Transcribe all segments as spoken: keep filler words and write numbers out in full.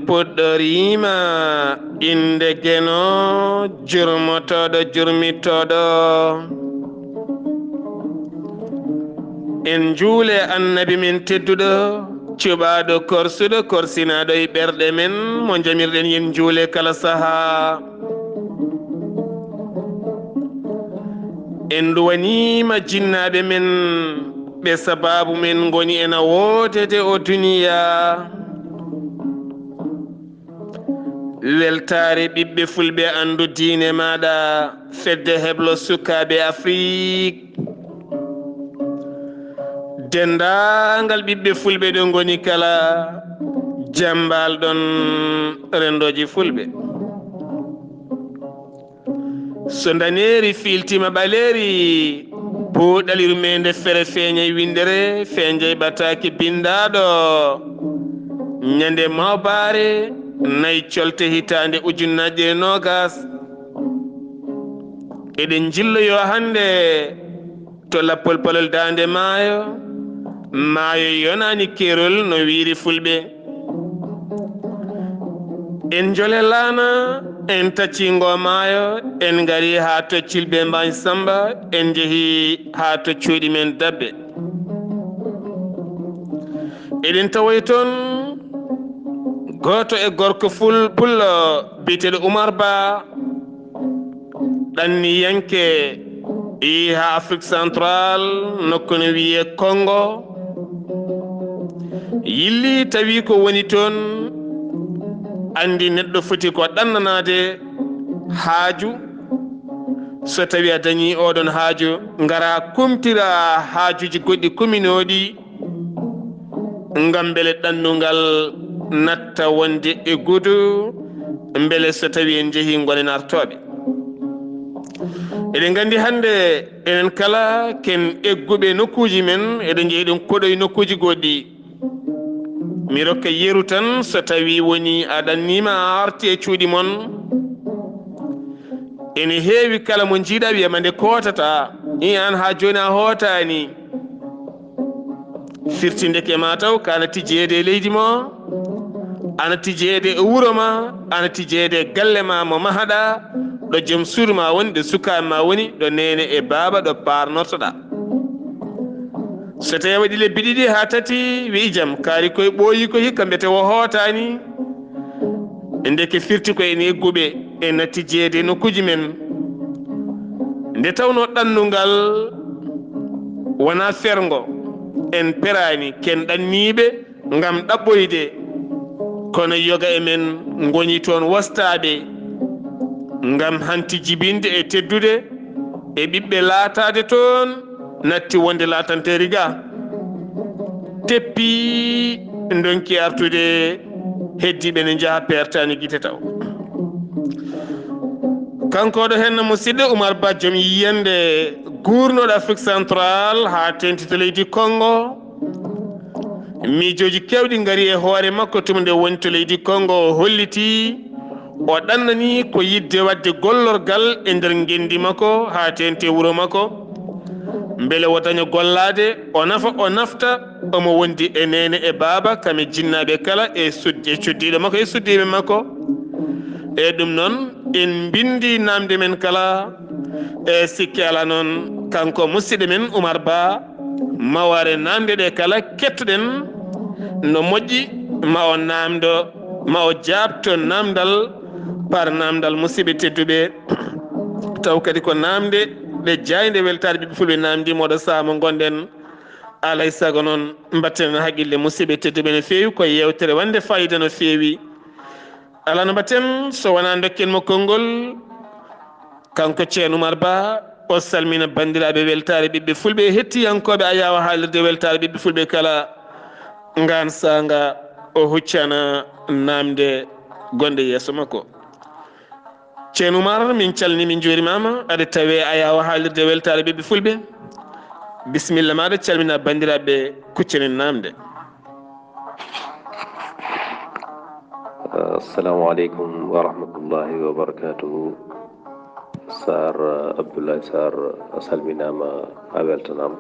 Puɗɗoriima innde Geno, jurmotooɗo jurmitooɗo. En njuule Annabi men tedduɗo, cuɓaaɗo korsuɗo, korsinaaɗo e ɓerɗe men, mo njamirɗen yen njuule kala sahaa. En nduwaniima jinnaaɓe men, ɓe sabaabu men ngoni ena woodede o duniyaa. Weltaare ɓiɓɓe fulɓe, anndu diine maaɗa, fedde heblo sukaaɓe Afrik. Denndaangal ɓiɓɓe fulɓe ɗo ngoni kala, jambal ɗon renndooji fulɓe. So ndaneeri fiiltiima ɓaleeri, buuɗal yurmeende fere feeñay winndere, feeñay ɓataake binndaaɗo. Ñande mawbaare, nay colte hitaande ujunnaaje ɗiɗi e noogas. Eɗen njilloyoo hannde to lappol palol daande maayo, maayo yonaani keerol no wiiri fulɓe. En njole laana, en tacci ngoo maayo, en ngari haa to Cilbe Mbaañ Samba, en njehi haa to cuuɗi men Dabbe. Eɗen tawoy toon gooto e gorko ful-, pullo biyeteeɗo Umar Ba, ɗanniyanke, yii haa Afrique Centrale, nokku no wiyee Congo. Yilli tawi ko woni toon, anndi neɗɗo foti ko ɗannanaade haaju. So tawi a dañii oɗon haaju, ngara kumtira haajuuji goɗɗi kuminooɗi, ngam mbele ɗannungal natta wonde eggudu, mbele so tawi en njehii ngonen artooɓe. Eɗen nganndi hannde enen kala ken egguɓe nokkuuji men, eɗen njehi eɗen koɗoyi nokkuuji goɗɗi. Mi rokka yeru tan, so tawi woni a ɗanniima a arti e cuuɗi mon, ene heewi kala mo njiiɗa wiyama nde kootata, i an haa jooni a hootaani. Firtinde ke ma taw ka ana tijjeede e leydi ma, ana tijjeede e wuro ma, ana tijjeede e galle ma mo mahaɗa, ɗo joom suudu ma woni, ɗo sukaaɓe ma woni, ɗo neene e baaba, ɗo paarnortoɗa. So tawi waɗi lebbi ɗiɗi haa tati, wi'i jam, kaari koye ɓooyi ko hikka mbiyete o hootaani. Ndeke firti ko en egguɓe, en natti jeeyde e nokkuuji men. Nde tawnoo ɗannungal wonaa ferngo, en peraani, ken ɗanniiɓe ngam ɗaɓɓoyde, kono yoga e men ngoni toon wostaaɓe ngam hanti jibinde e teddude e ɓiɓɓe laataade toon natti wonde laatanteeri ga. Teppi ndonki artude, heddiiɓe ne njaha peertaani gite taw. Kanko ɗo henna musidɗo Umar Ba, joom yiyannde guurnooɗo Afrique Centrale haa teeŋti to leydi Congo. Miijooji keewɗi ngari e hoore makko tuma nde woni to leydi Congo, o holliti o ɗannani ko yiɗde waɗde gollorgal e nder ngenndi makko haa teeŋti e wuro makko. Mbele o daña gollaade, o nafa, o nafta, omo wondi e neene e baaba, kam e jinnaaɓe kala, e sud-, e cuddiiɗo makko, e suddiiɓe makko. E ɗum noon, en mbinndi naamnde men kala, e sikke alaa noon, kanko musidɗo men Umar Ba, ma o are naamnde ɗe kala kettuɗen, no moƴƴi, ma o naamndo, ma o jaabto naamndal, par naamndal musidɓe tedduɓe, taw kadi ko naamnde ɗe jaaynde weltaare ɓiɓɓe fulɓe naamndi mo ɗo sahaa mo ngonɗen. Alaa e sago noon, mbatten haqqille musidɓe tedduɓe no feewi, ko yeewtere wonde faayiida no feewi. Alaa no mbatten so wonaa ndokken mo konngol, kanko Ceerno Umar Ba, o salmina banndiraaɓe weltaare ɓiɓɓe fulɓe e hettiyankooɓe Ayaawo haalirde weltaare ɓiɓɓe fulɓe kala, ngaan saanga o huccana naamnde gonɗe yeeso makko. Ceerno Umar, min calminii, min njuurimaama. Aɗa tawee Ayaawo haalirde weltaare ɓiɓɓe fulɓe. Bisimilla maaɗa, calmina banndiraaɓe, kuccen en naamnde. Assalamu aleykum wa rahmatullahi wa barakatuhu. Saar Abdoulaye Sarr, a salminaama, a weltanaama.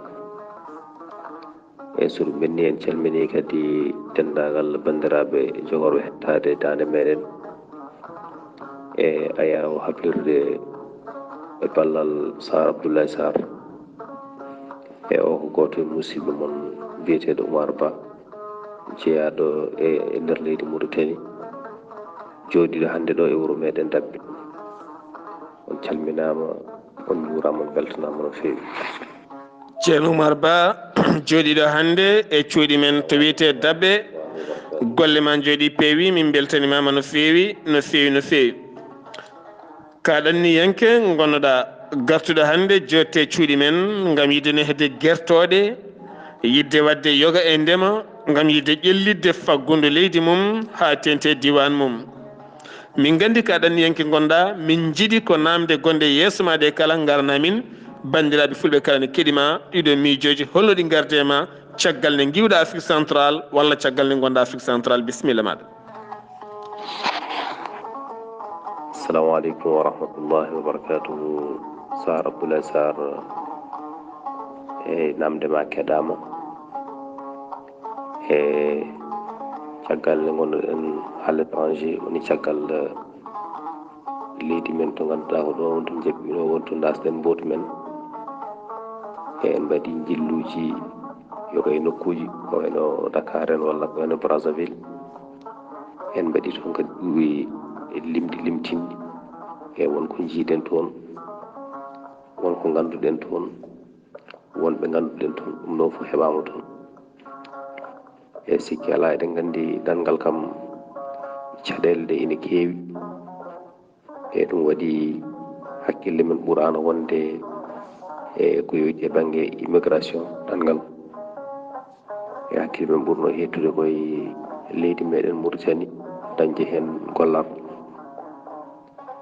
E so ɗum ɓenni, en calminii kadi denndaangal banndiraaɓe jogorɓe hettaade daande meɗen e ayaawo haɓirde e ballal Saar Abdoulaye Saar. E o ko gooto e musidɓe mon biyeteeɗo Oumar Ba, jeyaaɗo e, e nder leydi Mauritanie, jooɗiiɗo hannde ɗo e wuro meɗen Dabbe. On calminaama, on njuuraama, on mbeltanaama no feewi. Ceerno Oumar Ba, jooɗiiɗo hannde e cuuɗi men to wiyetee Dabbe. Golle ma njooɗii peewi, min mbeltanimaama no feewi, no feewi, no feewi. Ka ɗanniyanke ngonnoɗaa, gartuɗo hannde jooɗte cuuɗi men ngam yiɗde nehde gertooɗe, yiɗde waɗde yoga e ndema, ngam yiɗde ƴellitde faggudu leydi mum haa teeŋti e diiwaan mum. Min nganndi ka ɗanniyanke ngonɗaa, min njiɗi ko naamnde gonɗe yeeso ma ɗe kala ngarana min. Banndiraaɓe fulɓe kala ne keɗi ma, ɗiɗo miijooji holno ɗi ngardi e ma, caggal nde ngiwɗaa Afrique Centrale walla caggal nde ngonɗaa Afrique Centrale? Bisimilla maaɗa. Assalamu aleykum wa rahmatullahi wa barakatuhu. Saar Abdoulaye Saar, e naamnde ma keɗaama. E caggal nde ngonnoɗen à l'étranger, woni caggal, eh, leydi men to ngannduɗaa ko ɗoon to njaɓɓino won to ndaasɗen mbootu men. E en mbaɗi njilluuji yoga e nokkuuji ko wayno Dakar en walla ko wayno Brazzaville. En mbaɗi toon kadi ɗuuɓi limɗi limtinɗi. E won ko njiiɗen toon, won ko ngannduɗen toon, won ɓe ngannduɗen toon, ɗum ɗo fof heɓaama toon. E sikki alaa, eɗen nganndi ɗanngal kam caɗeele ɗe ina keewi. E ɗum waɗi hakkille men ɓuraano wonde e ko yowitii e bannge immigration ɗanngal. E hakkille men ɓurno heedtude koye leydi meɗen Mauritanie, dañde heen gollal.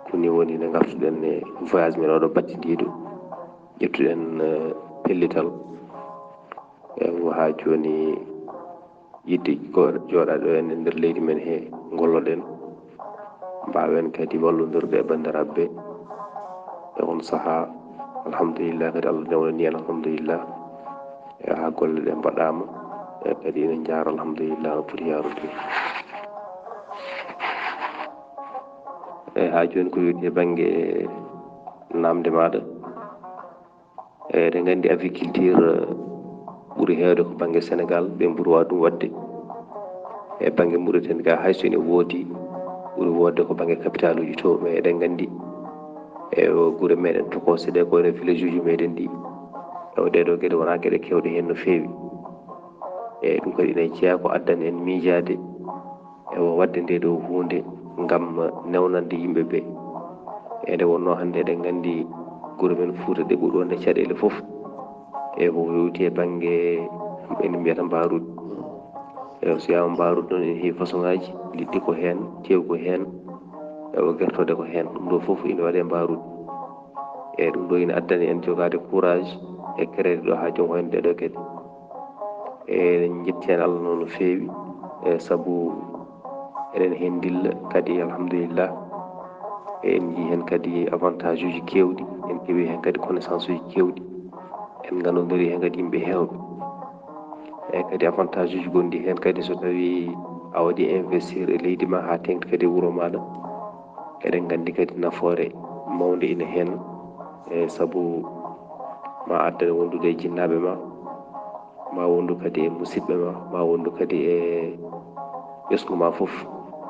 Ko ni woni nde ngartuɗen e voyage men oɗo battindiiɗo, ƴettuɗen, eh, pellital. E haa jooni yiɗde ko jooɗaade ɗo en e nder leydi men he ngolloɗen, mbaawen kadi wallondirde e banndiraaɓe ɓe e on sahaa. Alhamdulillah, kadi Allah newnani en, alhamdulillah. E haa golle ɗe mbaɗaama, e kadi ina njaara, alhamdulillah, no poti yaarude. E haa jooni ko yowitii e bannge naamnde maaɗa, eɗen nganndi agriculture, eh, ɓuri heewde ko bannge Senegaal, ɓe ɓuri waawde ɗum waɗde. E bannge Mauritanie ga, hay so ene woodi, ɓuri woodde ko bannge capitaluuji to, mais eɗen nganndi e o gure meɗen tokoose ɗe, ko wayno village uji meɗen ɗi, e o ɗeɗo geɗe wonaa geɗe keewɗe heen no feewi. E ɗum kadi ina jeyaa ko addani en miijaade e o waɗde nde ɗo huunde ngam newnande yimɓe ɓe. E nde wonnoo hannde eɗen nganndi gure men Fuuta ɗe ɓuri wonde caɗeele fof, e ko yowti e bannge, en mbiyata mbaruuɗi. E so wiyaama mbaruuɗi noon, ene heewi façon ŋaaji, liɗɗi ko heen, teewu ko heen, e o gertooɗe ko heen. Ɗum ɗo fof ina waɗee mbaruuɗi. E ɗum ɗo ina addani en jogaade courage e créer ɗo haa jooni ko heen ɗeɗo geɗe. Eɗen njetti heen Allah noon no feewi, e sabu eɗen heen ndilla kadi, alhamdulillah. Eɗen njii heen kadi avantage uji keewɗi, en keewi heen kadi connaissance uji keewɗi, en nganndondiri heen kadi yimɓe heewɓe. E kadi avantage uji gonɗi heen kadi, so tawii a waɗii investir e leydi ma haa teeŋti kadi e wuro maaɗa, eɗen nganndi kadi nafoore mawnde ina heen, e sabu ma addan wondude e jinnaaɓe ma, ma wondu kadi e musidɓe ma, ma wondu kadi e ɓesngu ma fof,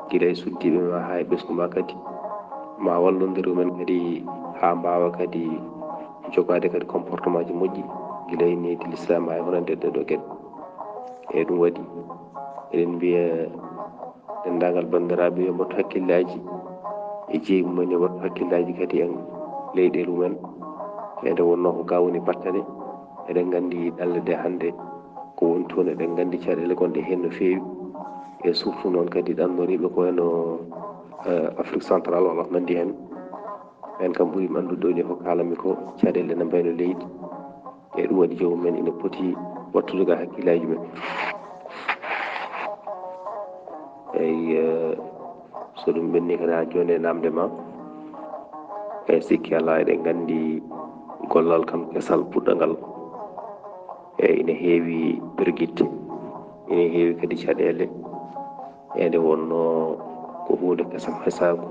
gila e suddiiɓe ma haa e ɓesngu ma kadi. Ma wallondir ɗumen kadi haa mbaawa kadi jogaade kadi comportement ji moƴƴi, gila e nehdi l'islam haa e honande ɗeɗo geɗe. Eeyi, ɗum waɗi eɗen mbiya denndaangal banndiraaɓe yo mbattu hakkillaaji e jeyi mumen, yo mbattu hakkillaaji kadi en leyɗeele mumen. E nde wonnoo ko ga woni battane, eɗen nganndi ɗalle ɗe hannde ko woni toon, eɗen nganndi caɗeele gonɗe heen no feewi. E surtout noon kadi ɗannoriiɓe ko wayno, eh, Afrique Centrale walla ko nanndi heen. Ɓeen kam ɓuri mi anndude ɗo ni ko kaalanmi ko caɗeele ene mbayno leydi. E ɗum waɗi joomum en ina poti wattude ga hakkillaaji men. Eyi, eh, so ɗum ɓenni kadi haa jooni e naamnde ma, e sikki alaa eɗen nganndi gollal kam kesal puɗɗangal. E ina heewi birgitte, ina heewi kadi caɗeele. E nde wonnoo ko huunde kesam hesaangu,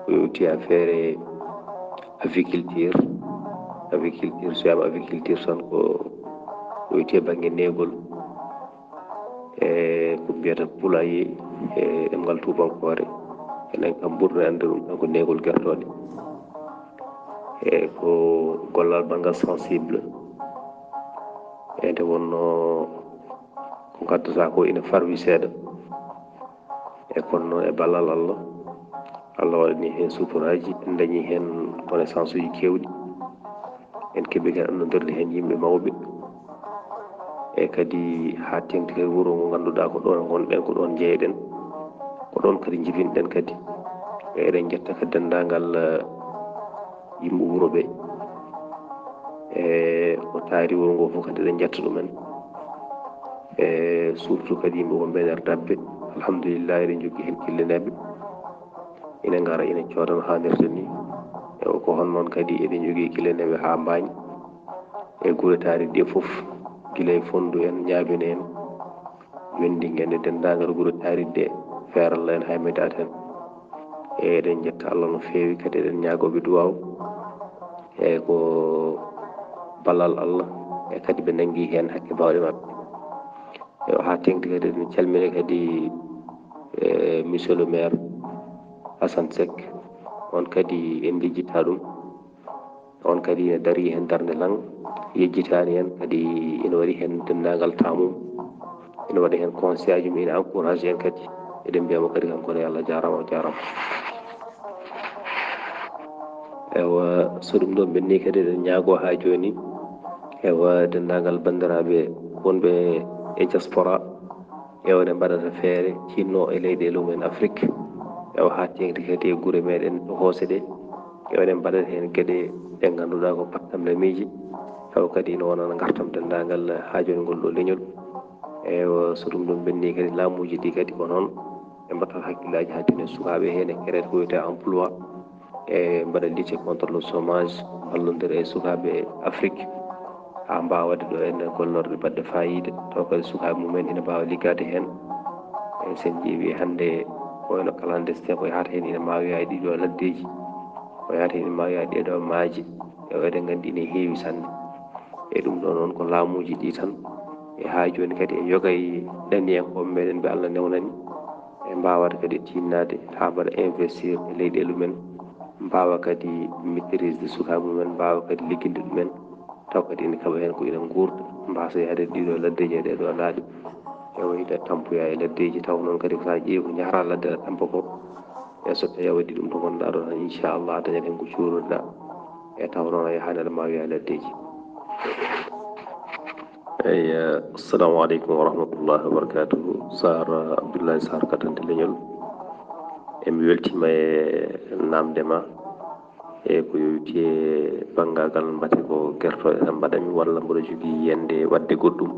ko yowti affaire aviculture. Aviculture, so wiyaama aviculture tan ko ko yowti e bannge neegol. E ko mbiyata poulailler e ɗemngal tuubankoore. Enen kam ɓurno annde ɗum tan ko neegol gertooɗe. E ko gollal banngal sensible. E nde wonnoo ko ngaddata ko ina farwi seeɗa. E kono noon e ballal Allah, Allah waɗani heen suturaaji, en dañi heen connaissance uji keewɗi. En keɓi kadi annondirde heen yimɓe mawɓe. E kadi haa teeŋti kadi wuro ngo ngannduɗaa ko ɗoon ngonɗen, ko ɗoon njeyɗen, ko ɗoon kadi njibinɗen kadi. E eɗen njetta kadi denndaangal, eh, yimɓe wuro ɓe. E ko taari wuro ngo fof kadi eɗen njetta ɗumen. E surtout kadi yimɓe wonɓe e nder dabbe. Alhamdulillah, eɗen njogii heen killineeɓe. Ina ngara, ina coodana haanirta ni. E ko hono noon kadi eɗen njogii killineeɓe haa Mbaañ. E gure taariiɗe ɗe fof, gila e Fonndu en, Ñaabina en, Wendinga en e denndaangal gure taariiɗe ɗe, Feeralla en, Haymedaat en. E eɗen njetta Allah no feewi, kadi eɗen ñaagoo ɓe duwaaw. E ko ballal Allah, e kadi ɓe nanngi heen hakke baawɗe maɓɓe. E haa teeŋti kadi eɗen calmina kadi, e, monsieur le maire Assane Seck, on kadi en lijjitaa ɗum. On kadi ina darii heen darnde laŋ, yejjitaani en, kadi ina waɗi heen denndaangal taamum, ina waɗa heen conseil aji mum, ina encourage en kadi. Eɗen mbiya mo kadi kanko ne, Allah jaaraama, o jaaraama. Ewa, so ɗum ɗoon ɓenni kadi, eɗen ñaagoo haa jooni, ewa, denndaangal banndiraaɓe wonɓe e diaspora, ewa, eɗen mbaɗata feere cinnoo e leyɗeele mum en Afrik, ewa, haa teeŋti kadi e gure meeɗen tohoose ɗe, ewa, eɗen mbaɗata heen geɗe ɗe ngannduɗaa ko pattamlamiiji, tawa kadi ina wonana ngartam denndaangal haa jooni ngol ɗo leñol. Ewa, so ɗum ɗoon ɓenni kadi, laamuuji ɗi kadi ko noon, ɓe mbaɗata hakkillaaji haa tene sukaaɓe heen e créer ko wiyetee emploi, e mbaɗa lutte contre le chômage, mballondira e sukaaɓe Afrik, haa mbaawa waɗde ɗo heen gollorɗe baɗɗe faayiida, tawa kadi sukaaɓe mum en ina mbaawa liggaade heen. E so en ƴeewi hannde, ko wayno clandestin, ko yahata heen ina maawoya e ɗiɗo laddeeji, ko yahata heen ina maawoya e ɗeɗo maaje, e eɗen nganndi ina heewi sanne. E ɗum ɗo noon ko laamuuji ɗi tan, e haa jooni kadi e yoga e ɗaniyankooɓe meeɗen ɓe Allah newnani, e mbaawata kadi tinnaade haa mbaɗa investir e leyɗeele mumen, mbaawa kadi maîtrise de sukaaɓe mumen, mbaawa kadi ligginde ɗumen, taw kadi ina kaɓa heen ko ina nguurda, mbaasa yahde ɗiɗo laddeeji e ɗeɗo laaɗe, e wayde tampoya e laddeeji, taw noon kadi ko so a ƴeewi ko njahata ladde aɗa tampa ko, e so tawi a waɗi ɗum to ngonɗaa ɗo tan, inchallah, a dañat heen ko cuuruɗaa, e taw noon a yahaani aɗa maawi e laddeeji. Eyi, assalamu aleykum wa rahmatullahi wa barakatuhu. Sar Abdoulaye Sar Katante Leñol. E mi weltiima e naamde ma. E ko yowiti e banngagal mbate ko gertooɗe tan mbaɗami walla mboɗo jogii yiyannde waɗde goɗɗum?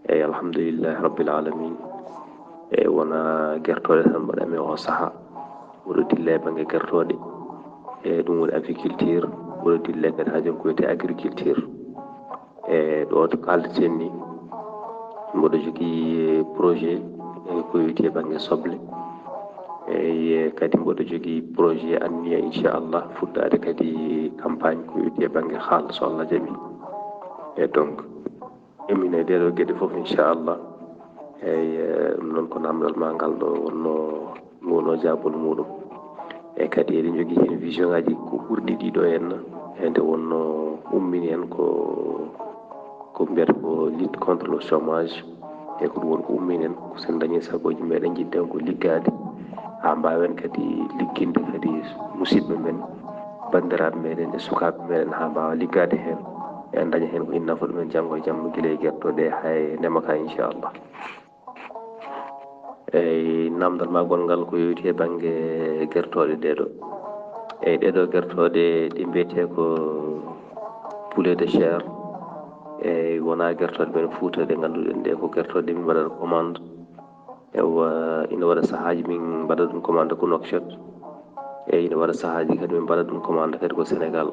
Eyi, alhamdulillahi rabbil alamin. E wona gertooɗe tan mbaɗami o saha. Mboɗo dilla e bannge gertooɗe. E ɗum woni aviculture. Mboɗo dilla kadi haa jooni ko wiyetee agriculture. E ɗo to kaaldaten ni, mboɗo jogii projet e ko wiyetee bannge soble. Eyi, kadi mboɗo jogii projet anniya, inchallah, fuɗɗaade kadi campagne ko wiyetee bannge haal, so Allah jaɓi. E donc, emin e ɗeɗo geɗe fof, inchallah. Eyi, ɗum noon ko namdal ma ngal ɗo wonno, wonno jaabol muɗum. E kadi eɗen jogii heen vision ngaji ko ɓurɗi ɗiɗo en, e nde wonno ummini en ko, ko mbiyata ko lutte contre le chômage. E ko ɗum woni ko ummini en, ko sen dañi sagooji meɗen, jiɗɗen ko liggaade, haa mbaawen kadi ligginde kadi musidɓe men, banndiraaɓe meɗen e sukaaɓe meɗen, haa mbaawa liggaade heen. En daña heen ko ina nafa ɗumen janngo e jamma, gila e gertooɗe haa e ndema ka, inchallah. Eyi, namdal ma gonngal ko yowiti e bannge gertooɗe ɗeɗo. Eyi, ɗeɗo gertooɗe ɗe mbiyetee ko poulet de chair. Eyi, wona gertooɗe men Fuuta ɗe ngannduɗen ɗe ko gertooɗe min mbaɗata commande. Ewa, ina waɗa sahaaji min mbaɗa ɗum commande ko Nouakchott. Eyi, ina waɗa sahaaji kadi min mbaɗa ɗum commande kadi ko Sénégal.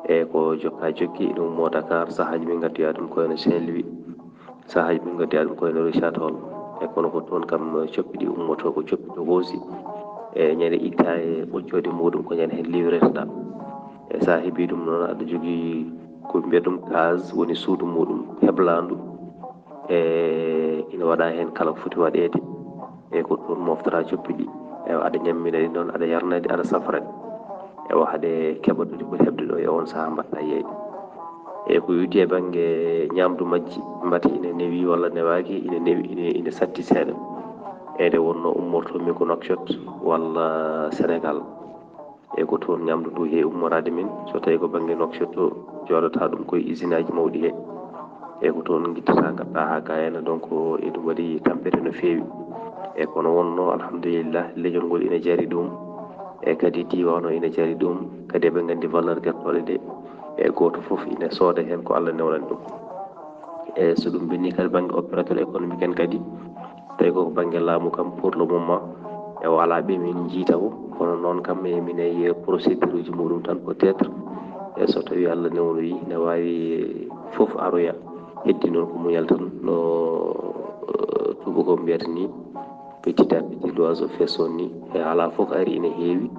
E ko jokka jokki, ina ummo Dakar, sahaaji min ngaddoya ɗum ko wayno Saint-Louis, sahaaji min ngaddoya ɗum ko wayno Richard Toll. E kono ko toon kam coppi ɗi ummoto, ko coppi to hoosi. E ñande itta e ɓoccooɗe muɗum ko ñande heen livretoɗa. E so a heɓii ɗum noon, aɗa jogii ko mbiyata ɗum case, woni suudu muɗum heblaandu. E ina waɗa heen kala ko foti waɗeede. E ko toon moftata coppi ɗi. Ewa, aɗa ñammina ɗi noon, aɗa yarna ɗi, aɗa safra ɗi. Ewa, haɗe keɓa ɗo ɗi poti heɓde ɗo e oon sahaa mbaɗta yeeyde. E ko yowiti e bannge ñaamdu majji, mbati ina newi walla newaaki, ina newi, ina, ina satti seeɗa. E nde wonnoo ummortoomi ko Nouakchott walla Sénégal. E ko toon ñaamdu ndu heewi ummoraade min, so tawii ko bannge Nouakchott to, jooɗata ɗum koye usine aji mawɗi he. E ko toon ngittata, ngadda haa gayana, donc eɗum waɗi tampere no feewi. E kono wonnoo, alhamdulillah, leñol ngol ina jari ɗum. E kadi diiwaan o ina jari ɗum. Kadi eɓe nganndi valeur gertooɗe ɗe. E gooto fof ina sooda heen ko Allah newnani ɗum. E so ɗum ɓenni kadi bannge opérateur économique en kadi, tawi ko bannge laamu kam pour le moment, e alaa ɓe min njiita o, kono noon kam e min e procédure uji muɗum tan peut-être. E so tawi Allah newnoyi, ne waawi fof aroya. Heddi noon ko muñal tan no, eh, tuubakoo mbiyata ni, petit à petit l'oiseau fait son nid. E alaa fof ko ari ina heewi,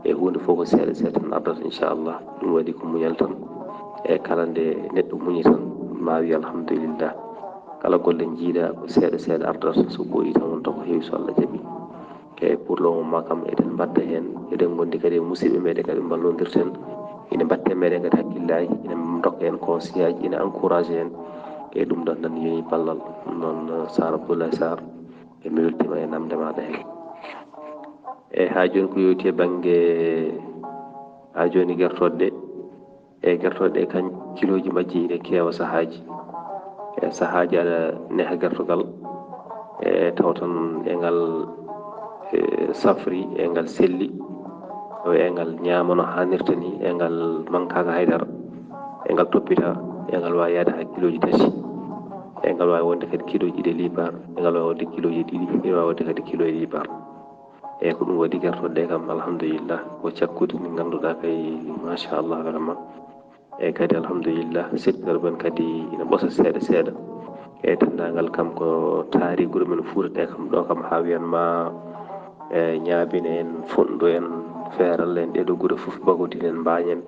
e huunde fof ko seeɗa seeɗa tan ardata, inchallah. Ɗum waɗi ko muñal tan. E kala nde neɗɗo muñi tan, ma wi alhamdulillah. Kala golle njiiɗa ko seeɗa seeɗa ardata, so ɓooyi tan wonta ko heewi so Allah jaɓi. E pour le moment kam eɗen mbaɗda heen, eɗen ngondi kadi e musidɓe meɗen kadi mballondirten. Ina mbatte meɗen kadi hakkillaaji, ina ndokka en conseillaaji, ina encouragé en. E ɗum ɗon tan yoni ballal. Ɗum noon, Sar Abdoulaye Sarr, e mi weltima e namde maɗa heen. E haa jooni ko yowti e bannge, haa jooni gertooɗe ɗe, e gertooɗe ɗe kan kilooji majji ina keewa sahaaji. E sahaaji aɗa neha gertogal, e taw tan e ngal, e, safri, e ngal selli, e ngal ñaama no haanirta ni, e ngal mankaaka haydara, e ngal toppita, e ngal waawi yahde haa kilooji tati, e ngal waawi wonde kadi kilooji ɗiɗi e liibar, e ngal waawi wonde kilooji ɗiɗi, e waawi wonde kadi kilooji liibar. Eyyi, ko ɗum waɗi gertoɗe ɗe kam, alhamdulillah, ko cakkude nde ngannduɗaa kay, machallah, vraiment. Eyyi, kadi alhamdulillah, secteur men kadi ina ɓoosa seeɗa seeɗa. Eyyi, denndaangal kam ko taari gure men Fuuta ɗe kam, ɗo kam haa wiyan ma, e Ñaabina en, Fonɗo en, Feeral en, ɗee ɗo gure fof, Bagodin en, Mbaañ en.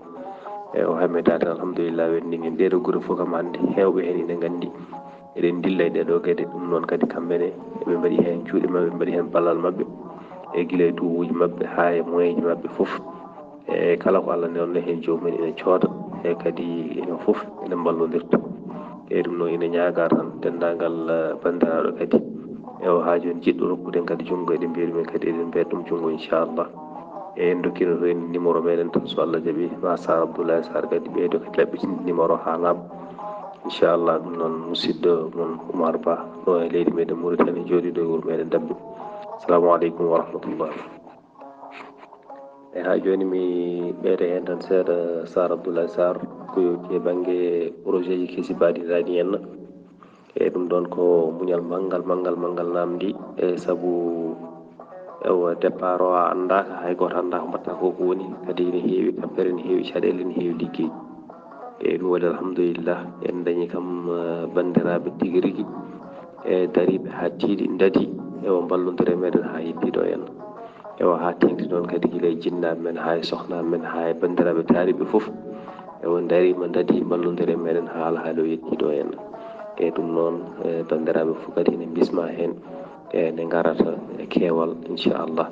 Eyyi, o hammetaade, alhamdulillah, wenndii en. Ɗee ɗo gure fof kam hannde heewɓe heen ina nganndi. Eɗen ndilla e ɗee ɗoo geɗe, ɗum noon kadi kamɓe ne eɓe mbaɗi heen juuɗe maɓɓe, ɓe mbaɗi heen ballal maɓɓe, e gila e duwuuji maɓɓe haa e moyenji maɓɓe fof. E kala ko Allah newnoo heen, joomum en ina cooda, e kadi enen fof ene mballondirta. E ɗum noon ina ñaagaa tan denndaangal, eh, banndiraaɓe kadi, e o haa jooni jiɗɗo rokkude en kadi junngo, eɗen mbiya ɗum en kadi eɗen mbeya ɗum junngo, inchallah. E en ndokkino to en numéro meɗen tan, so Allah jaɓi, ma Sar Abdoulaye Sarr kadi ɓeydo kadi laɓɓitinde numéro haa laaɓa. Inchallah, ɗum noon musidɗo mon Oumar Ba, ɗo e leydi meɗen Mauritanie, jooɗiiɗo e wuro meɗen Dabbe. Assalamu aleykum wa rahmatullah. E haa jooni mi ɓeyda heen tan seeɗa, Sar Abdoulaye Sarr, ko yowti e bannge projet ji kesi mbaɗiraaɗi en. E ɗum ɗoon ko muñal manngal, manngal, manngal naamndi. E sabu, ewa, départ o a anndaaka, hay gooto anndaa ko mbaɗta ko, ko woni. Kadi ene heewi tampere, ene heewi caɗeele, ene heewi liggey. E ɗum waɗi alhamdulillah, en dañi kam, eh, banndiraaɓe tigi rigi, e dariiɓe haa tiiɗi, ndadi, ewa, mballondira e meɗen haa yettii ɗo en. Ewa, haa teeŋti noon kadi gila e jinnaaɓe men, haa e sohnaaɓe men, haa e banndiraaɓe taariiɓe fof. Ewa, ndariima, ndadi, mballondira e meɗen haa alhaali o yettii ɗo en. E ɗum noon, e banndiraaɓe fof kadi ene mbismaa heen, e nde ngarata e keewal, inchallah.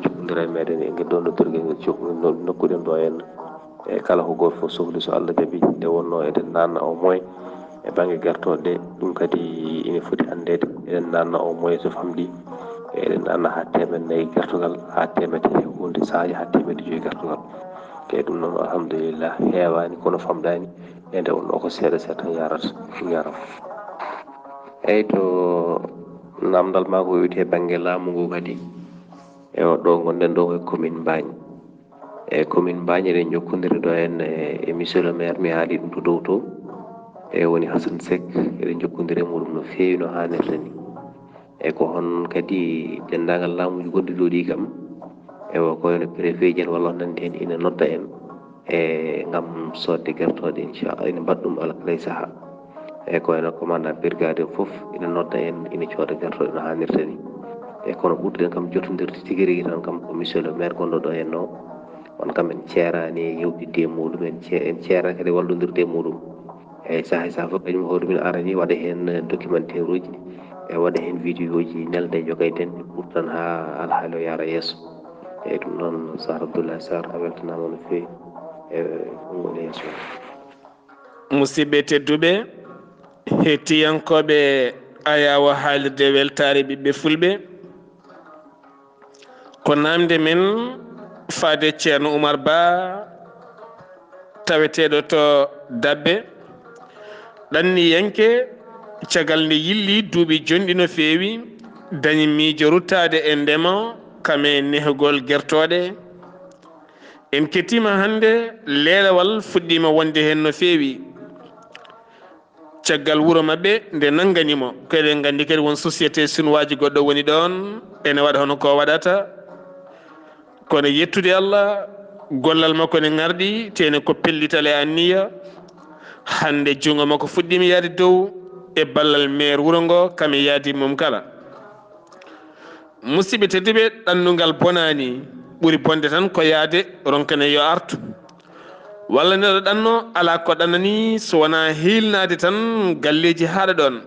Jokkondira e meɗen e ngel ɗoon noddirgel ngel jok-, no-, nokkuɗen ɗo en. E kala ko gooto fof sohli, so Allah jaɓi, nde wonnoo eɗen naatna au moins e bannge gertooɗe ɗe, ɗum kadi ina foti anndeede. Eɗen naatna au moins so famɗi, eɗen naatna haa teemedde nayi gertogal, haa teemedde tati e huunde sahaaji, haa teemedde joyi gertogal. Te ɗum noon, alhamdulillah, heewaani, kono famɗaani. E nde wonnoo ko seeɗa seeɗa tan yarata, yarata. Eyyi, to naamndal maa ko yowiti e bannge laamu ngu kadi, e o ɗo ngonɗen ɗo ko e commune Mbaañ. E commune Mbaañ eɗen njokkondiri ɗo en e, e monsieur le maire, mi haali ɗum to dow to. E woni Hassane Seck, eɗen njokkondiri e muɗum no feewi no haanirta ni. E ko hon kadi denndaangal laamuuji gonɗi ɗo ɗi kam, ewa ko wayno préfet ji en walla on nanndi heen ina nodda en. e ngam soodde gertooɗe, inchallah, ina mbaɗa ɗum alaa kala e sahaa. E ko wayno commandant brigade o fof ina nodda en, ina cooda gertooɗe no haanirta ni. E kono ɓurɗen kam jotondirde tigi rigi tan kam ko monsieur le maire gonɗo ɗo henno. On kam en ceeraani e yewtidde e muɗum, en ce-, en ceeraani kadi e wallondirde e muɗum. Eeyi, sahaa e sahaa fof kañum hoore mum arani waɗa heen documentaire uji, e waɗa heen vidéo uji, nelda e jogayden, ɓurtan haa alhaali o yaara yeeso. Eeyi, ɗum noon, Sar Abdoulaye Sarr, a weltanaama no feewi e konngol yeeso. Musidɓe tedduɓe, hettiyankooɓe Ayaawo Haalirde Weltaare Ɓiɓɓe Fulɓe, ko naamnde men faade Ceerno Umar Ba, taweteeɗo to Dabbe, ɗanniyanke, caggal nde yilli duuɓi jonɗi no feewi, dañi miijo ruttaade e ndema, kam e nehgol gertooɗe. En kettiima hannde, leelewal fuɗɗiima wonde heen no feewi. Caggal wuro maɓɓe nde nanngani mo, ko eɗen nganndi kadi won société chinoise goɗɗo woni ɗoon, ene waɗa hono ko waɗata. Kono yettude Allah, gollal makko ne ŋarɗi, tene ko pellital e anniya. Hannde junngo makko fuɗɗiima yahde dow e ballal maire wuro ngo, kam e yaadi mum kala. Musidɓe tedduɓe, ɗannungal bonaani, ɓuri bonde tan ko yahde ronkane yo artu. Walla neɗɗo ɗanno, alaa ko ɗannani so wonaa hiilnaade tan galleeji haaɗa ɗoon.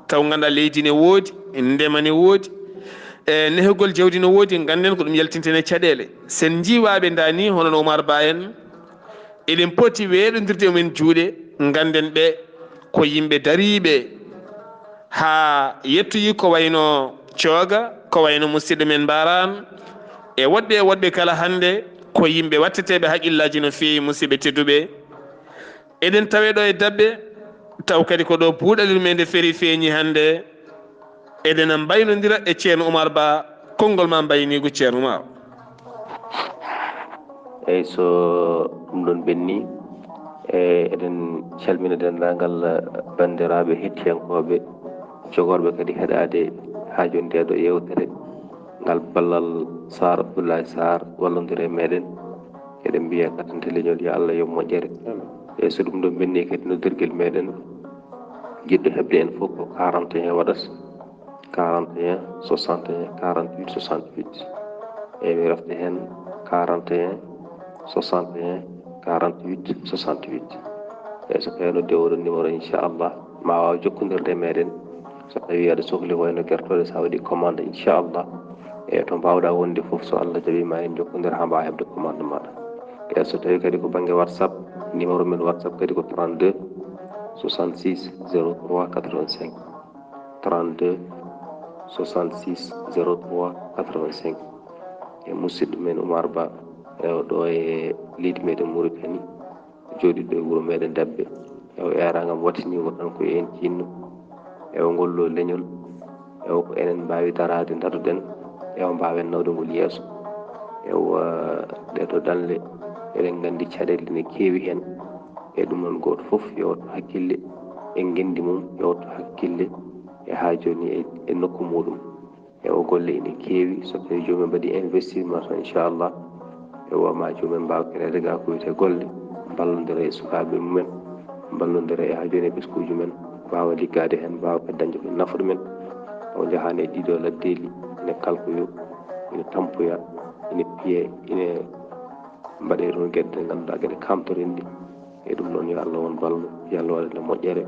Taw ngannduɗaa leydi ne woodi, ndema ne woodi, e nehgol jawdi ne woodi, ngannden ko ɗum yaltinten e caɗeele. Sen njiiwaaɓe ndaa ni, hono no Umar Ba en, eɗen poti weeɗondirde e mumen juuɗe, ngannden ɓe ko yimɓe dariiɓe haa yettoyi ko wayno Cooga, ko wayno musidɗo men Mbaaraan, e woɗɓe e woɗɓe kala hannde ko yimɓe watteteeɓe haqqillaaji no feewi, musidɓe tedduɓe. Eɗen tawe ɗo e Dabbe, taw kadi ko ɗo buuɗali ɗum e nde feri feeñi hannde. Eɗen mbaynondira e Ceerno Umar Ba, konngol ma mbayniigu Ceerno Umar. Eeyi, so ɗum ɗoon ɓenni, e eɗen calmina denndaangal banndiraaɓe hettiyankooɓe, jogorɓe kadi heɗaade haa jooni ndeeɗo yeewtere, ngal ballal Sar Abdoulaye Sarr wallondira e meɗen. Eɗen mbiya katante leñol, yo Allah yoɓ moƴƴere. Eeyi, so ɗum ɗoon ɓenni kadi noddirgel meɗen, jiɗɗo heɓde en fof ko quarante et un waɗata, quarante et un soixante et un quarante-huit soixante-huit. Eeyi, mi refta heen quarante et un soixante et un quarante-huit soixante-huit. Eeyi, so tawii noddii oɗon numéro, inchallah, ma waaw jokkondirde e meɗen. So tawii aɗa sokli wayno gertooɗe, so a waɗii commande, inchallah, e to mbaawɗaa wonde fof, so Allah jaɓii, ma en njokkondira haa mbaawa heɓde commande maaɗa. Eeyi, so tawii kadi ko bannge WhatsApp, numéro men WhatsApp kadi ko trente-deux soixante-six zéro trois quatre-vingt-cinq. Trente-deux soixante-six zéro trois quatre-vingt-cinq. E musidɗo men Umar Ba, e o ɗo e leydi meɗen Mauritanie, jooɗiiɗo e wuro meɗen Dabbe. E o eeraangal wattiniimo tan ko en tinno. E o ngollo leñol. E o ko enen mbaawi daraade, ndaroɗen. E o mbaawen nawde ngol yeeso. E o, eh, ɗee ɗo dañle, eɗen nganndi caɗeele ne keewi heen. E ɗum noon, gooto fof yowto hakkille e ngenndi mum, yowto hakkille e haa jooni e, e nokku muɗum. E o golle ine keewi, so tawii joomum mbaɗi investissement tan, inchallah, e o ma joomum mbaawa créer ga ko wiyetee golle, mballondira e sukaaɓe mumen, mballondira e haa jooni e ɓesnguuji men, mbaawa liggaade heen, mbaawa kadi dañde ko nafa ɗumen. O njahaani e ɗiɗo laddeeli, ine kalkoyo, ine tampoya, ine piye, ine mbaɗee toon geɗe ɗe ngannduɗaa geɗe kamtorinɗe. E ɗum noon, yo Allah won ballo, yo Allah waɗan en moƴƴere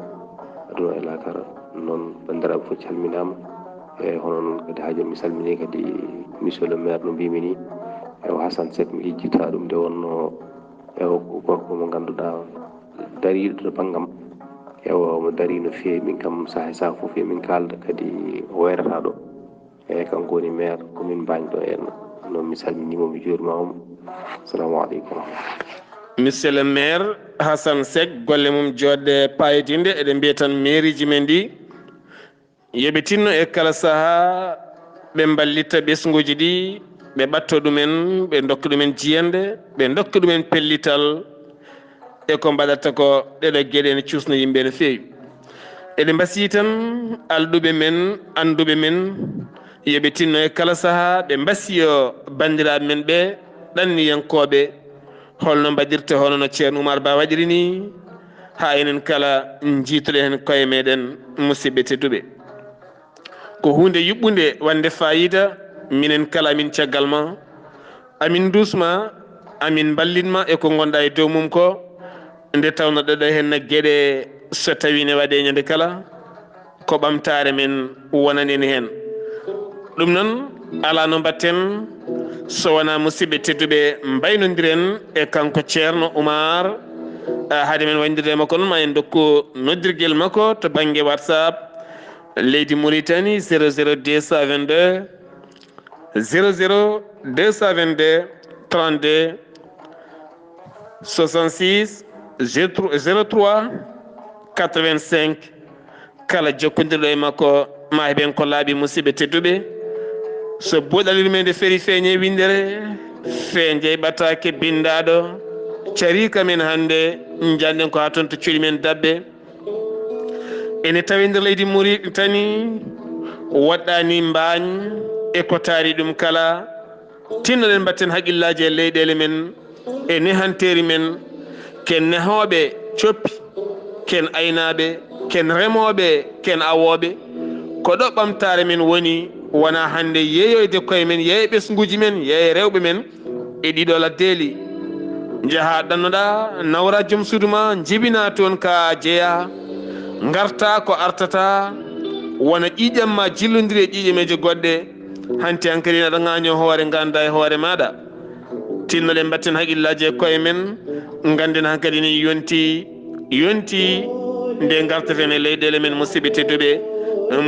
aduna e laakara. Noon, banndiraaɓe fof calminaama. E hono noon kadi, haa jooni mi salminii kadi monsieur le maire no mbiimi nii. E o Hassane Seck, mi yejjitaa ɗum nde wonnoo, e o ko gorko mo ngannduɗaa dariiɗo to banngam. E o mo darii no feewi, min kam sahaa e sahaa fof emin kaalda kadi o wayrataa ɗo. Eeyi, kanko woni maire commune Mbaañ ɗo en. Noon mi salminiima, mi juuriima mo. Assalamu aleykum. Monsieur le maire Hassane Seck, golle mum jooɗde paayodinɗe, eɗen mbiya tan mairieji men ɗi, yo ɓe tinno e kala sahaa ɓe mballita ɓesnguuji ɗi, ɓe ɓatto ɗumen, ɓe ndokka ɗumen jiyannde, ɓe ndokka ɗumen pellital, e ko mbaɗata ko, ɗeɗo geɗe ene cuusna yimɓe no feewi. Eɗen mbasiyii tan alɗuɓe men, annduɓe men, yo ɓe tinno e kala sahaa ɓe mbasiyo banndiraaɓe men ɓe ɗanniyankooɓe, Holno mbaɗirte hono no Ceerno Umar Ba waɗiri ni, haa enen kala njiitoɗen heen koye meɗen, musidɓe tedduɓe? Ko huunde yuɓɓunde wonde faayiida, minen kala amin caggal ma, amin nduus ma, amin mballit ma e ko ngonɗa e dow mum ko, nde tawno ɗeɗo heen geɗe so tawi ne waɗe ñande kala, ko ɓamtaare men wonani en heen. Ɗum noon, alaa no mbaɗten so wonaa, musidɓe tedduɓe, mbaynondiren e kanko Ceerno Umar. Ah, hade men wayndirde e makko noon, ma en ndokku noddirgel makko to bannge WhatsApp leydi Mauritanie, zéro zéro deux cent vingt-deux, zéro zéro deux cent vingt-deux, trente-deux, soixante-six, zéro trois, quatre-vingt-cinq. Kala jokkondirɗo e makko, ma heɓen ko laaɓi, musidɓe tedduɓe. So buuɗal yurmeende ferii, feeñe winndere, feeñe ɓataake binndaaɗo, carii ka men hannde, njanɗen ko haa toon to cuuɗi men daɓɓe. Ene tawi nder leydi Mauritanie, woɗɗaani mbaañ e ko taari ɗum kala. Tinnoɗen mbatten haqqillaaji e leyɗeele men, e nehanteeri men, ken nehooɓe coppi, ken aynaaɓe, ken remooɓe, ken awooɓe. Ko ɗo ɓamtaare men woni, wonaa hannde yeeyoyde koye men, yeeya ɓesnguuji men, yeeya rewɓe men e ɗiɗo laddeeli. Njahaa ɗannoɗaa, nawraa joom suudu ma, njibinaa toon ka jeyaa, ngartaa ko artataa, wona ƴiiƴam ma jillondiri e ƴiiƴameeje goɗɗe. Hanti hankadi aɗa ŋaañoo hoore, nganndaa e hoore maaɗa. Tinnoɗen mbatten haqqillaaji e koye men, ngannden hankadi ni yonti, yonti nde ngarteten e leyɗeele men, musidɓe tedduɓe.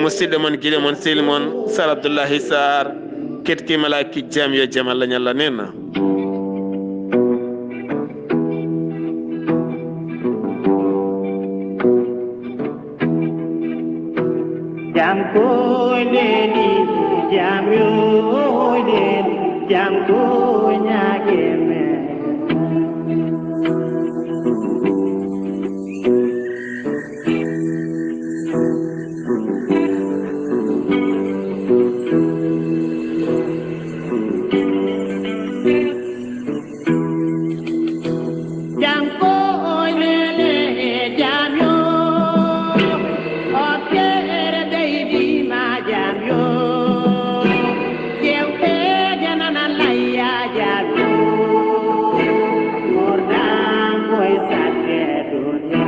Musidɗo mon, giɗo mon, sehil mon, Sar Abdullahi Sar, keɗkiima laaki jam, yo jam Allah ñalla nen. Jam ko neni, jam yo neni, jam ko ñaage men. Jam ko o nene e jam yo, o kere baby ma jam yo. Jewte janana laya jam yo. Mordan ko e sakke dunya.